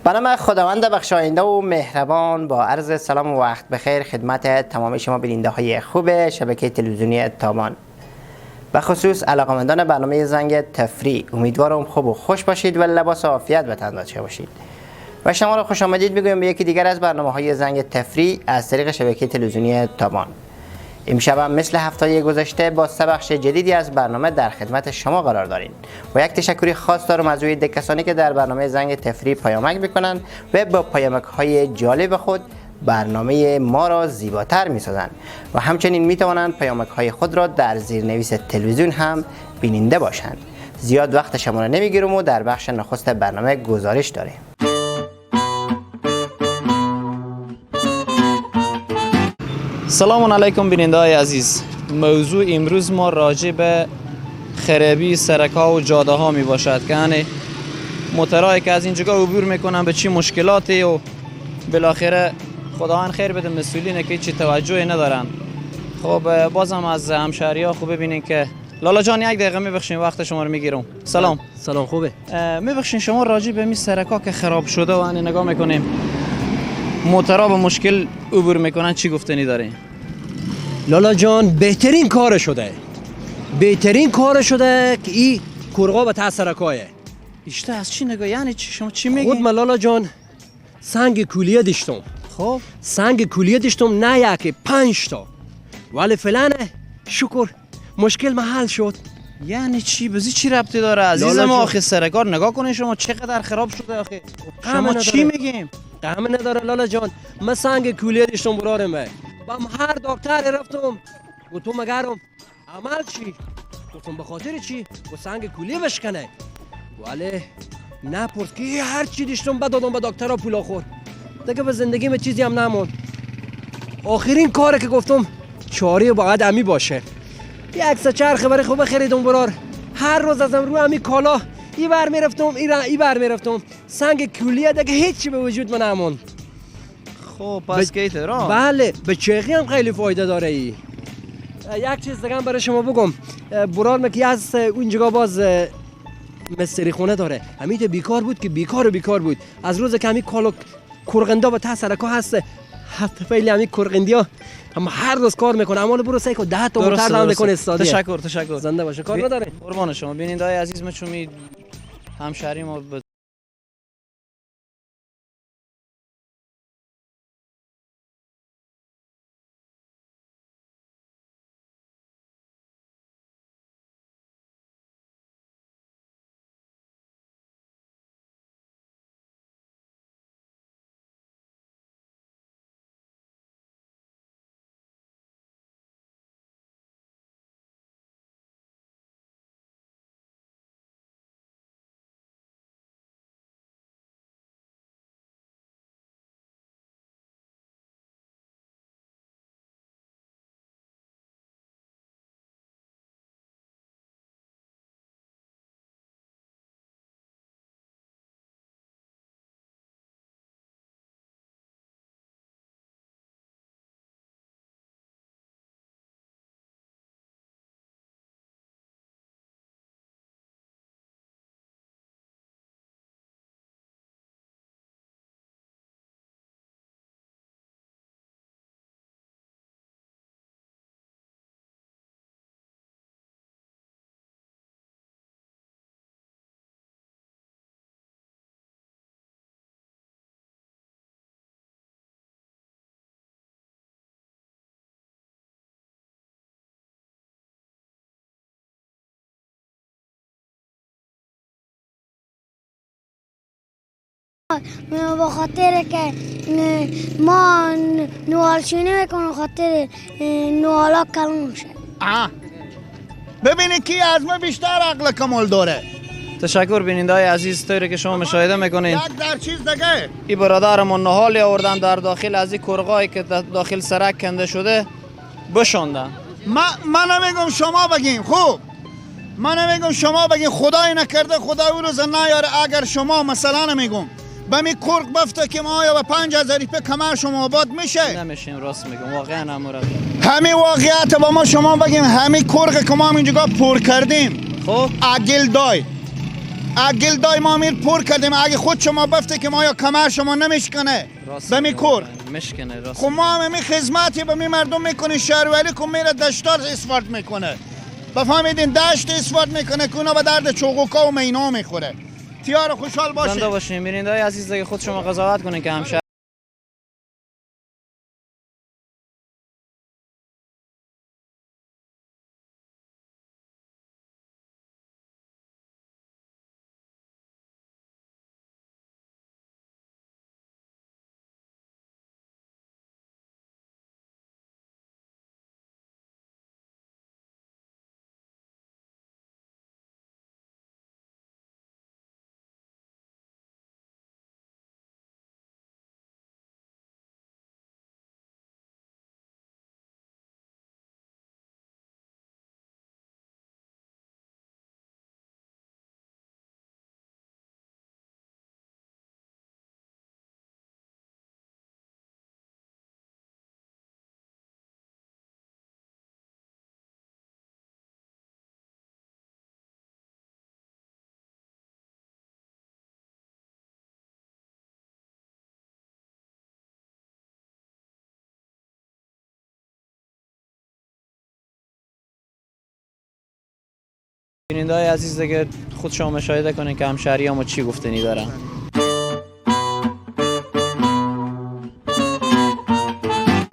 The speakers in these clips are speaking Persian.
به نام خداوند بخشاینده و مهربان. با عرض سلام و وقت بخیر خدمت تمام شما بیننده های خوب شبکه تلویزیونی تابان، به خصوص علاقمندان برنامه زنگ تفریح. امیدوارم خوب و خوش باشید و لباس عافیت به تن داشته باشید و شما را خوش آمدید میگویم به یکی دیگر از برنامه های زنگ تفریح از طریق شبکه تلویزیونی تابان. امشب هم مثل هفته گذشته با سه بخش جدیدی از برنامه در خدمت شما قرار داریم و یک تشکری خاص دارم از روی کسانی که در برنامه زنگ تفریح پیامک میکنند و با پیامک های جالب خود برنامه ما را زیباتر میسازند و همچنین میتوانند پیامک های خود را در زیرنویس تلویزیون هم بیننده باشند. زیاد وقت شما را نمیگیرم و در بخش نخست برنامه گزارش داریم. سلام علیکم بیننده های عزیز. موضوع امروز ما راجع به خرابی سرک ها و جاده ها می باشد که یعنی موترهایی که از اینجا عبور میکنن به چی مشکلاتی و بالاخره خداوند خیر بده مسئولین که هیچ توجهی ندارن. خب بازم از همشهری ها خوب ببینین که لالا جان یک دقیقه میبخشین وقت شما رو میگیرم. سلام. سلام. خوبه. میبخشین شما راجع به می سرک ها که خراب شده و یعنی نگاه میکنیم موترها به مشکل عبور میکنن چی گفتنی دارین؟ لالا جان بهترین کار شده، بهترین کار شده که این کرغا به ته سرکایه. ایشتا از چی نگاه یعنی چی شما چی میگی؟ خود من لالا جان سنگ کولیه داشتم. خب سنگ کولیه داشتم، نه یکی 5 تا، ولی فعلا شکر مشکل محل شد. یعنی چی؟ بزی چی ربطی داره عزیز ما؟ آخه سرکار نگاه کنین شما چقدر خراب شده. آخه شما چی میگیم؟ غم نداره لالا جان، من سنگ کولیه داشتم برارم با هر دکتر رفتم گفتم مگرم عمل چی؟ گفتم به خاطر چی؟ و سنگ کولیه بشکنه. ولی نپرس که هر چی داشتم بدادم به دکترها پولا خور دیگه، به زندگی من چیزی هم نموند. آخرین کاری که گفتم چاره باید امی باشه. یک سه چرخ برای خوب خریدم برار، هر روز ازم رو امی کالا ای بر میرفتم ای بر میرفتم، سنگ کولیه دیگه هیچی به وجود من نموند. خب پس کیت را؟ بله به چرخی هم خیلی فایده داره. ای یک چیز دیگه هم برای شما بگم برار که از اونجا باز مستری خونه داره، همین بیکار بود که بیکار و بیکار بود. از روز که همین کالا کرغندا به ته سرکا هست، هفت فعلی همین کرغندیا هم هر روز کار میکنه. اما برو سعی کن 10 تا موتر راه میکنه استادیه. تشکر تشکر. زنده باشه. کار نداره. قربان شما. بیننده های عزیز ما چون همشهری ما به خاطر که ما نوالشینی میکنم خاطر نوالا کلون شد. ببینید کی از ما بیشتر عقل کمال داره. تشکر بیننده های عزیز. طوری که شما مشاهده میکنین یک در چیز دیگه این برادرمون نهالی آوردن در داخل از این کرغایی که در داخل سرک کنده شده بشاندن. من نمیگم شما بگین، خوب من نمیگم شما بگین، خدای نکرده خدا او روز نیاره. اگر شما مثلا میگم به می کرق بفته که ما آیا به 5000 روپیه کمر شما آباد میشه؟ نمیشیم. راست میگم واقعا امورت همین واقعیت با ما شما بگیم. همین کرق که ما اینجا پر کردیم، خب اگل دای اگل دای ما میر پر کردیم، اگه خود شما بفته که ما یا کمر شما نمیشکنه به می کور مشکنه راست. خب ما هم می خدمتی به می مردم میکنه، شهروری که میره دشتار اسفارت میکنه، بفهمیدین دشت اسفارت میکنه که اونا به درد چوغوکا و مینا میخوره. تیار خوشحال باشین، زنده باشین. بیننده های عزیز دیگه خود شما قضاوت کنین که همشهر بیننده های عزیز دیگه خود شما مشاهده کنین که همشهری ما چی گفتنی دارن.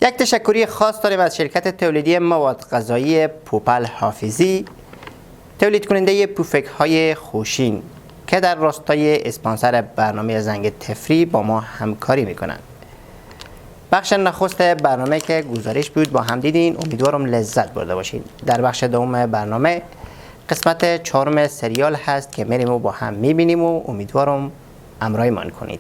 یک تشکری خاص داریم از شرکت تولیدی مواد غذایی پوپل حافظی، تولید کننده پوفک های خوشین که در راستای اسپانسر برنامه زنگ تفریح با ما همکاری میکنند. بخش نخست برنامه که گزارش بود با هم دیدین، امیدوارم لذت برده باشین. در بخش دوم برنامه قسمت چهارم سریال هست که میریم و با هم میبینیم و امیدوارم امرای من کنید.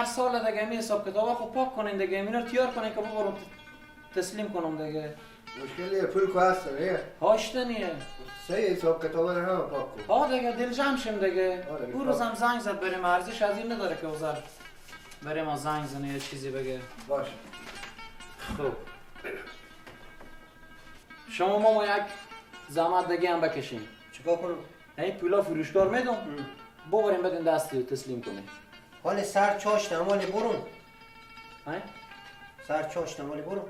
هر سال دیگه می حساب کتابا خب پاک کنین دیگه، اینا رو تیار کنین که ببرم تسلیم کنم دیگه. مشکلی پول کو هست نه؟ هاشتنیه. سه حساب کتابا رو هم پاک کن. ها دیگه دل جمع شیم دیگه. اون روزم زنگ زد بریم، ارزش از این نداره که وزر بریم ما زنگ زنه یه چیزی بگه. باشه. خب شما ماما یک زحمت دیگه هم بکشین. چیکار کنم؟ این پولا فروشکار میدم ببریم بدین دستی تسلیم کنیم. حال سر چاشتم حال برون. ها؟ سر چاشتم حال برون.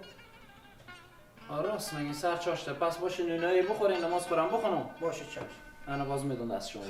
راست میگی سر چاشته. پس باشه نونایی بخورین نماز قرآن بخونم. باشه چشم. انا باز میدم دست شما.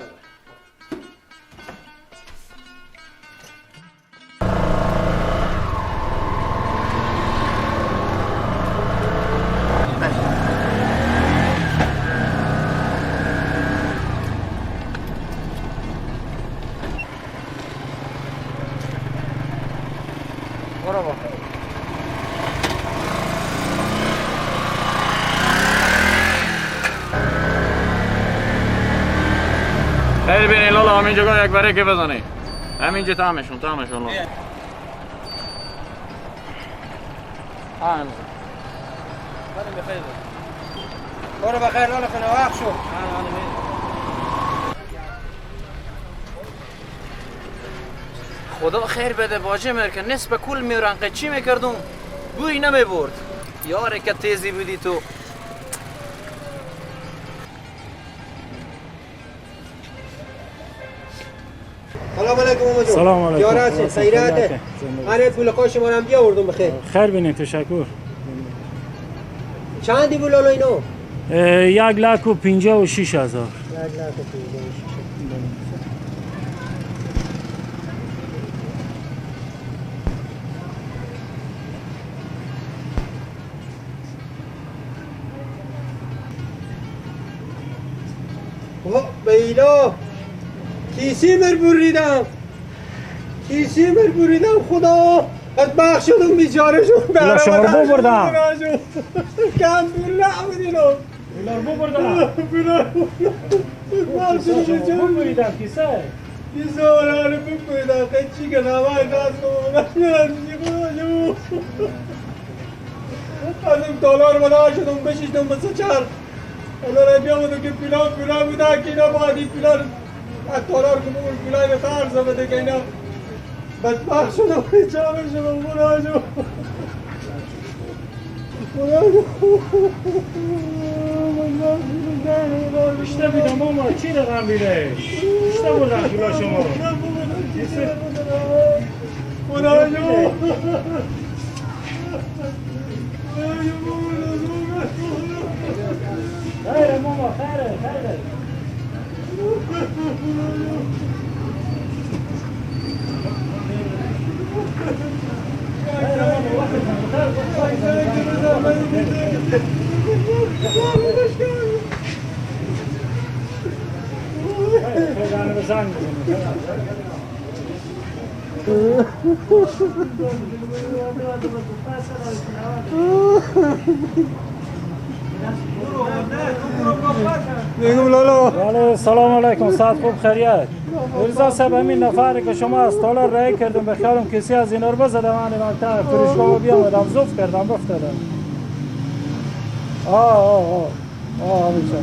خیلی بینی لالا همینجا گاه یک بره که بزنی همینجا تامشون لالا. آه بریم بخیر. برو بخیر لالا خونه وقت شد. خدا خیر بده باجه مر که نصف کل میرن قچی میکردم بوی نمیبرد. یاره که تیزی بودی تو. سلام علیکم آقا جون. سلام علیکم. یارت سیرت. من پول قاش ما هم بیاوردم بخیر. خیر بینید تشکر. چندی بود لالا اینو؟ 1,56,000. 1,56,000. بیلا کیسی مر بریدم، کیسی مر بریدم خدا بدبخت شدم بیچاره شدم. پولا شما رو ببردم. کم پول نبود اینو. پولا رو ببردم. پولا رو ببریدم کیسه. کیسه رو ببریدم. چی که نمای دست کنم. از این دلار بلا شدم بشیشتم به سه چهار. حالا را بیامدم که پولا پولا بوده که اینا باید این پولا از دلار که بگل پولای به خرج بده که اینا بدبخت شدم بیچاره شدم. خدا جو خدا جو بیشتر بیدم ماما چی رقم بیده؟ بیشتر بردم پولا شما رو. خدا جو خیره ماما خیره خیره. بله سلام علیکم، ساعت خوب خیریت. رضا صاحب همین نفری که شما از تالار رای کردم به خیالم کسی از اینا رو بزدم، من مکتب فروشگاه بیامدم زوف کردم افتادم. آه آه آه آه همیشه.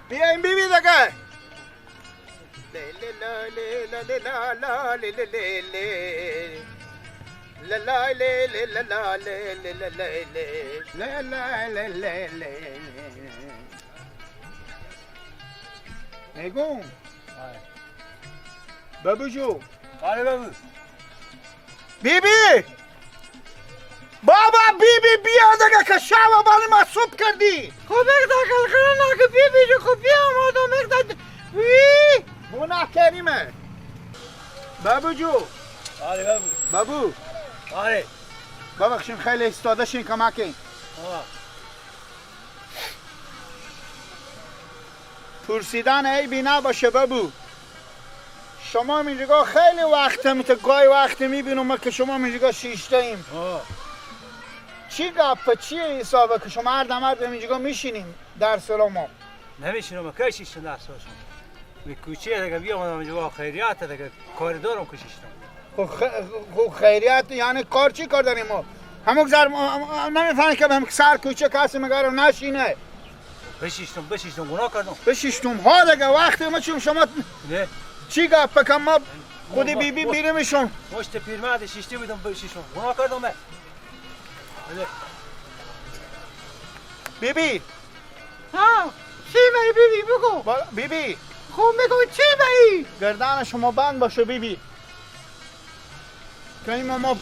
بیاین بی بی دیگه. میگم بابو جو. آره بابو. بی بی بابا بی بی بیا دیگه که شب بال ما صبح کردی. خب یک دکل کنن که بی بی جو خب بیا آمادم یک دکل وی گناه کریمه. بابو جو. آره بابو. بابو. آره. ببخشین خیلی ایستاده شین کمکین. پرسیدن عیبی نباشه بابو. شما اینجا خیلی وقت میته، گاهی وقت میبینم که شما اینجا شیشته ایم. چی گپ چیه حسابه که شما هر دم اینجا میشینیم در سلام؟ نمیشینم که شیشتم در سلام. می کوچه دیگه بیام اینجا خیریت دیگه کاریدارم که شیشتم. خب خیریت یعنی کار چی کار داریم ما؟ همون زر نمیفهمی که هم سر کوچه کسی مگرم نشینه. بشیشتم گناه کردم. بشیشتم ها دیگه وقتی ما چون شما نه چی گپ بکن ما خودی بی بی بیرمشون. مشت پیرمرد شیشته بودم بشیشتم گناه کردم من. بی بی ها چی می بی بی بگو. بی بی خب بگو چی می؟ گردن شما بند باشه بی بی. که این ما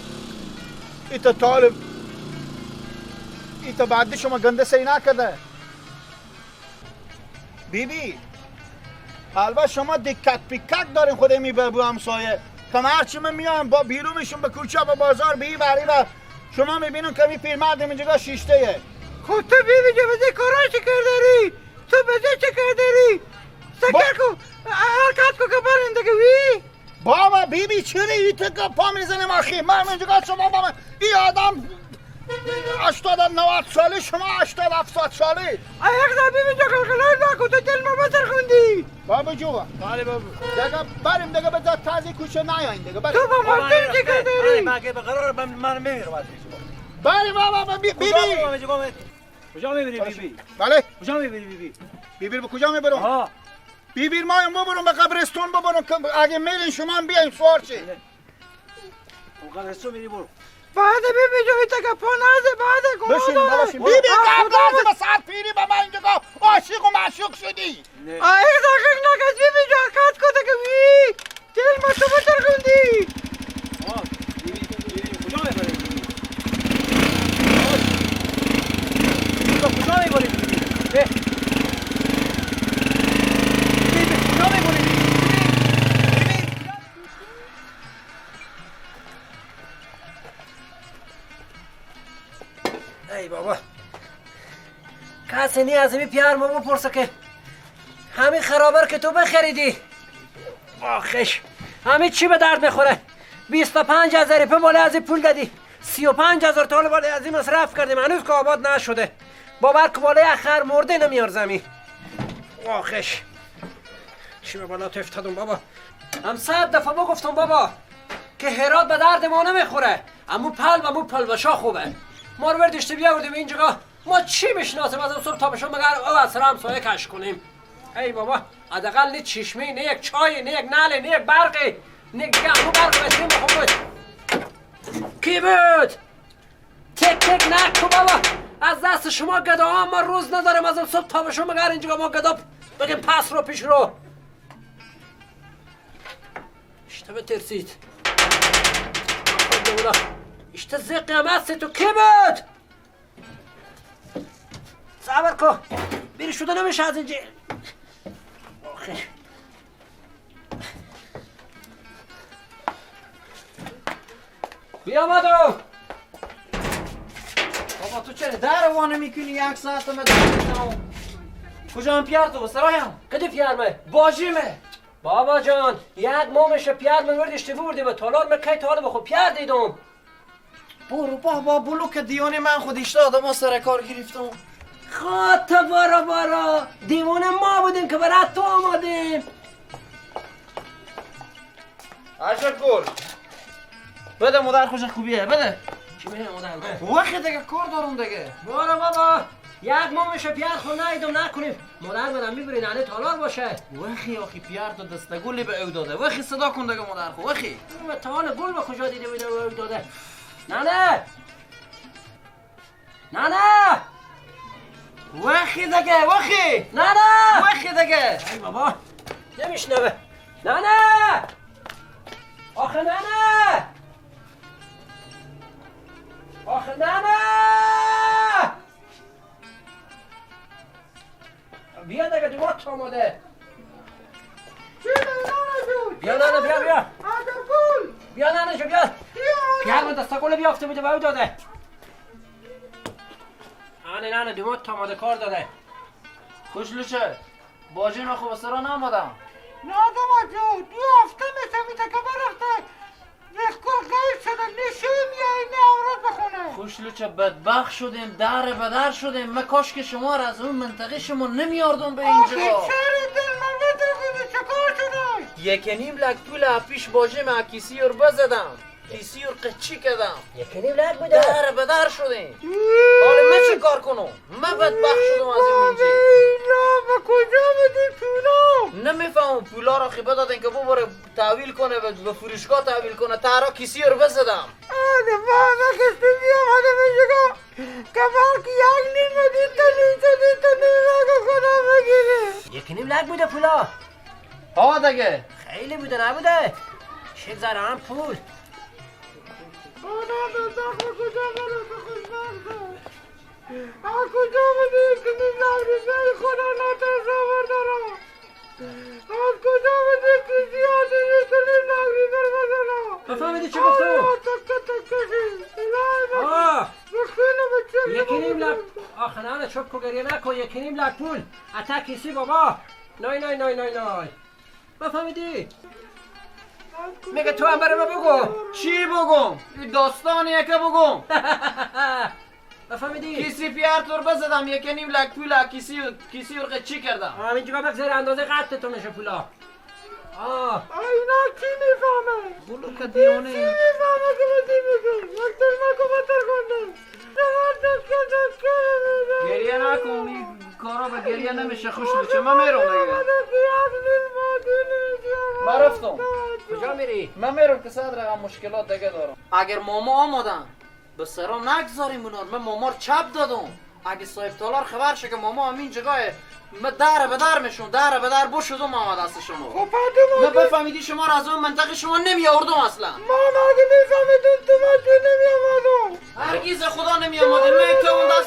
ایتا طالب ایتا بعدی شما گنده سی نکرده بی بی. البته شما دکک پیکک داریم خود می بابو همسایه که هرچی من میام با بیرون میشم به کوچه به بازار به این بر شما میبینم که می پیرمرد اینجا شیشته. خب تو بی بی جو بده کارا چه کرداری؟ تو بده چه کرداری؟ سکر کو حرکت کو که برین دیگه وی بابا بی بی چرا ای تو پا میزنیم آخی؟ من اینجا شما بابا این آدم 80 90 ساله شما 87 ساله. ایک بی بی جو قلقلای نکو تو دل ما بسر خوندی. بابا جو بله بابا دیگه بریم دیگه به تازه کوچه نیاین دیگه بریم. تو با مردم چه کرداری؟ من که به قرار من میمیرم. بریم بابا بی بی. کجا میبری بی بی؟ بله کجا میبری بی بی؟ بی بی به کجا میبرم؟ بی بی ما هم ببرم به قبرستون ببرم که اگه میرین شما هم بیاین سوار چی. قبرستون میری برو. بعد بی بی جو ایتا که پا نزه بعد گناه داره. بشین بی بی قبل از به سر پیری به من اینجا عاشق و معشوق شدی. ایک دقیق نکس بی بی جو حرکت کده که وی دل ما تو بتر خوندی. کجا میبری بی بی؟ کجا میبری بی بی؟ بی بی کجا میبری بی بی؟ ای بابا کسی نی از این پیار ما بپرسه که همین خرابر که تو بخریدی آخش همین چی به درد میخوره؟ 25,000 روپیه بالا از این پول دادی، 35,000 تومان بالا از این مصرف کردیم هنوز که آباد نشده. باور که بالای اخر مرده نمیارزمی. آخش چی به بالا تو افتادم بابا. هم 100 دفعه بگفتم بابا که هرات به درد ما نمیخوره، امو پل و امو پلبشا خوبه. ما رو برداشته بیاوردیم اینجا ما چی میشناسیم از صبح تا به شب مگر او از سر همسایه کش کنیم. ای بابا حداقل نه چشمه نه یک چای نه یک نله نه یک برقی نه دیگه امو برق بسیم بخون بود. کی بود؟ تک تک نکن بابا از دست شما گداها ما روز نداریم از صبح تا به شب مگر اینجا ما گدا بگیم پس رو پیش رو. اشته بترسید اشته زقی هم هستی تو. کی بود؟ صبر کن بیری شده نمیشه از اینجا. آخه بیا مادو. بابا تو چرا در وانه میکنی؟ یک ساعت من در کجا هم پیار تو سرایم؟ کدی پیار مه؟ باجیمه بابا جان یک ماه میشه پیار من وردشتی بردی به تالار من کی تا حالا به خود پیار دیدم. برو بابا بلوک دیوانه من خودش دادم ما سر کار گرفتم. خاطر برو برو دیوانه ما بودیم که برای تو آمدیم. عجب گل بده مادر خوش خوبیه بده. چی میگه مادر؟ وقت دیگه کار دارم دیگه. برو بابا یک ماه میشه پیار خود ندیدم نکنیم مادر منم میبری ننه تالار باشه. وخی آخی پیار تو دسته گلی به او داده. وخی صدا کن دیگه مادر خو. وخی تا گل به کجا دیده بوده به او داده؟ ننه ننه وخی دیگه وخی ننه وخی دیگه. ای بابا نمیشنوه. ننه آخه ننه آخه ننه بیا دیگه دوباره آماده. بیا ننه بیا بیا بیا ننه جو بیا پیار من دسته گل بیافته بوده به او داده. ننه ننه دومات آماده کار داده. خوش لوچه باجی من خوب سرا نامدم. نه داماد جو 2 هفته میشه میته که برفته بخکل غیب شده نشه میای نه اورد بخونه. خوش لوچه بدبخت شدیم، در به در شدیم. من کاش که شما را از اون منطقه شما نمیاردم به اینجا. آخه چرا دل من بدل خودی چکار شده؟ 1.5 لک پول پیش باجه من کیسی رو بزدم، کیسی رو قچی کردم. 1.5 لک بوده؟ در به در شدیم. حالا من چه کار کنم؟ من بدبخت شدم از این اینجا. به کجا بدی پولا؟ نمیفهمم پولا را خیبه دادن که ببره تحویل کنه به فروشگاه تحویل کنه. ترا کیسی رو بزدم. آره ما کشتی بیامدم اینجا که بلکه 1.5 دید تا نیچه دید تا نیمه خدا بگیره. 1.5 لک بوده پولا؟ ها دیگه خیلی بوده نبوده؟ چه ذره هم پول. خدا بدبخت به کجا بره به خوشبخت از کجا بودی که نیم خدا نترس آوردارم؟ از کجا بودی که زیادی یک نیم نگری بر بزنم؟ بفهمیدی چی گفتم؟ آه 1.5 لک. آخه نه چوب کو گریه نکن. 1.5 لک پول اتا کیسی بابا. نای نای نای نای نای. بفهمیدی؟ میگه تو هم برای ما بگو. چی بگم؟ داستان یکه بگم. بفهمیدی؟ کیسی پیار تور بزدم 1.5 لک پول کیسی رو چی کردم؟ همینجا بگذار اندازه قد تو میشه پولا. آه اینا چی میفهمه؟ بولو که دیونه چی میفهمه که بودی میگه؟ یک دل مکو بطر کنده گریه نکن، این کارا به گریه نمیشه. خوش بچه من میرم دیگه. من رفتم. کجا میری؟ من میرم که 100 رقم مشکلات دیگه دارم. اگر ماما آمدن به سرا نگذاریم اونا. من ماما رو چپ دادم. اگه صاحب تالار خبر شه که ماما همین جگاه من در به در میشم، در به در بشدم آمد دست شما. خب من بفهمیدی شما رو از اون منطقه شما نمی آوردم اصلا. ما اگه میفهمیدم تو من نمی آوردم. هرگز خدا نمی آمدم. من تو اون دست